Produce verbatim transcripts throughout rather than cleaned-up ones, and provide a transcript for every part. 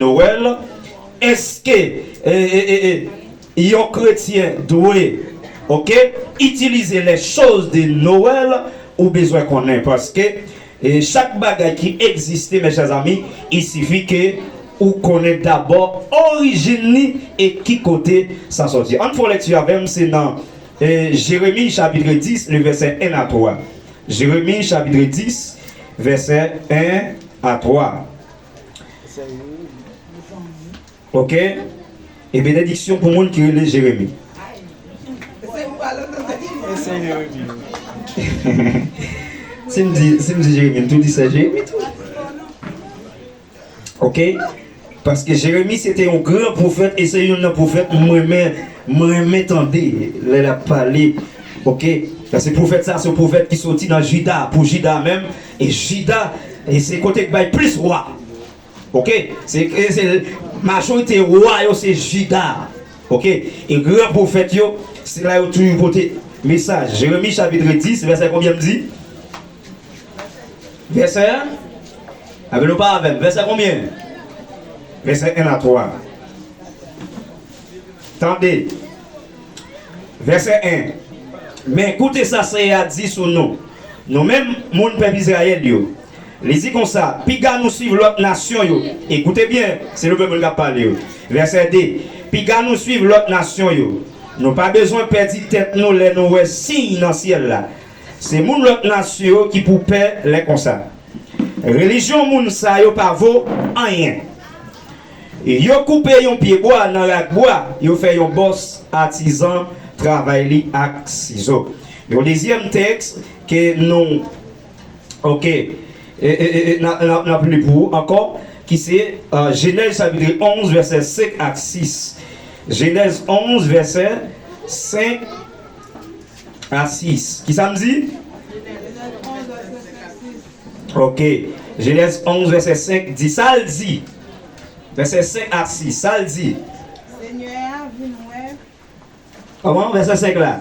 Noël, èske e, e, e, e, yon kretyen dwe, oke, itilize les choses de Noël? Ou bezwen konnen, paske e chak bagay ki egziste, mes chers amis, il suffit que ou konnen dabò orijin li e ki kote sa sòti. Ann fè yon lekti avè m, se nan e, Jeremi chapit dis, le vèsè en a twa. Jeremi chapit dis, vèsè en a twa. Oke? E benediksyon pou moun ki rele Jeremi. Si m di, si m di Jeremi, m tou di sè Jeremi tou. Oke? Paske Jeremi se te yon gran pwofèt e se youn nan pwofèt mwen renmen, mwen renmen tande lè l ap pale. Oke? Paske pwofèt sa se yon pwofèt ki soti nan Jida, pou Jida menm. E Jida, e se kote k bay plis wa. Oke? Se, e se majorite wa yo se Jida. Oke? E gran pwofèt yo, se la yo toujou pote mesaj. Jeremi chapit dis, vèsè konbyen m di? Vèsè? Avè nou pa avè m. Vèsè konbyen? Vèsè en a twa. Tande. Vèsè en. Men koute sa Seyè a di sou nou, nou menm moun pèp Izrayèl yo. Li di konsa, piga nou swiv lòt nasyon yo. Ekoute byen, se nou menm moun k ap pale yo. Vèsè de. Piga nou swiv lòt nasyon yo. Nou pa bezwen pèdi tèt nou lè nou wè siy nan syèl la. Se moun lòt nasyon yo ki pou pè lè konsa. Relijyon moun sa yo pa vo anyen. Yo koupe yon pyebwa nan rakbwa, yo fè yon bòs atizan travay li ak sizo. Yon dezyèm tèks ke nou, oke, e, e, e, e, n a, n a, n ap li pou ou ankò, ki se e, Jenèz chapit onz, vèsè senk ak sis. Jenèz onz, vèsè senk a sis. Ki sa m di? Oke. Jenèz onz, vèsè senk di sa l di. Vèsè senk a sis, sa l di? Senyè a vin wè. Kòman? Vèsè senk la.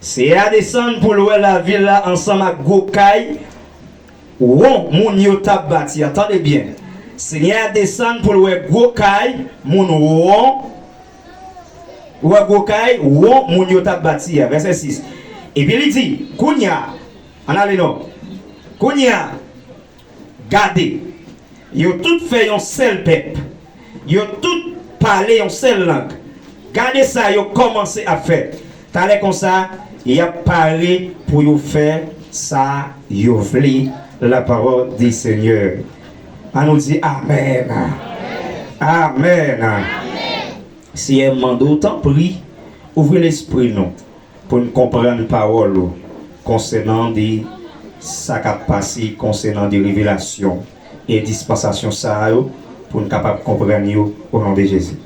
Senyè a desann pou l wè lavil la ansanm ak gwo kay won moun yo t ap bati a. Tande byen. Senyè a desann pou l wè gwo kay moun won, wè gwo kay won moun yo t ap bati a. Vèsè sis. Epi li di, kounye a, ann ale non. Kounye a, gade, yo tout fè yon sèl pèp. Yo tout pale yon sèl lang. Gade sa yo kòmanse ap fè. Talè konsa, y ap pare pou yo fè sa yo vle. La parole du Seigneur. Ann nou di amèn. Amèn. Seyè, m mande w, tanpri, ouvri lespri nou pou n konprann pawòl ou konsènan de sa k ap pase, konsènan de revelasyon e dispansasyon sa a yo, pou n kapab konprann yo, o non de Jezi.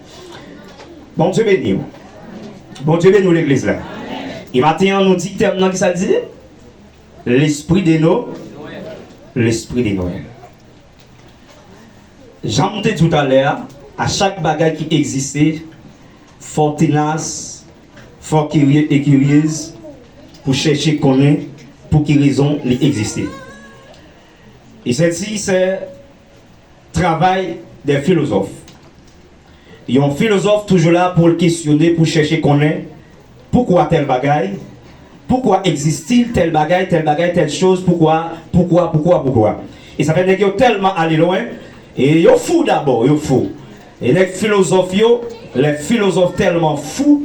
Bondye beni w. Bondye beni w, legliz la. E maten an, nou di tèm nan, ki sa l di? Lespri de No-, lespri de Nwèl. Jan m te di w talè a, a chak bagay ki egziste, fò w tenas, fò w kirye e kiryez pou chèche konnen pou ki rezon li egziste. E sèlsi se travay de filozòf. Yon filozòf toujou la pou l kesyone, pou chèche konnen poukwa tèl bagay, poukwa egziste tèl bagay, tèl bagay, tèl choz, poukwa, poukwa, poukwa, poukwa. E sa fè nèg yo tèlman ale lwen, e yo fou dabò, yo fou. E nèg filozòf yo, lè filozòf tèlman fou,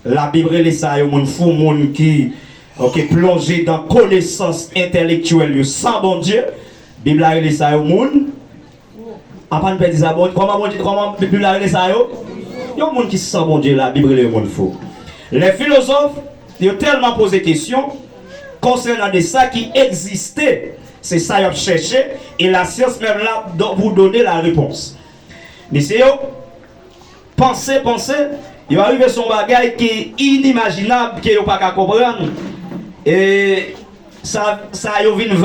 Labib rele sa yo moun fou, moun ki, oke, plonje dan konesans entèlektyèl yo san Bondye. Bib la rele sa yo moun. Apa n pèdi sa, Bondye, kòman Bondye, kòman Bib la rele sa yo? Yon moun ki san Bondye, Labib rele yo moun fou. Lè filozòf yo tèlman poze kesyon konsènan de sa ki egziste, se sa y ap chèche, e lasyans menm la pou done la repons. Mesye yo, panse, panse, yo arive sou yon bagay ki inimajinab, ke yo pa ka konprann. E sa, sa yo vin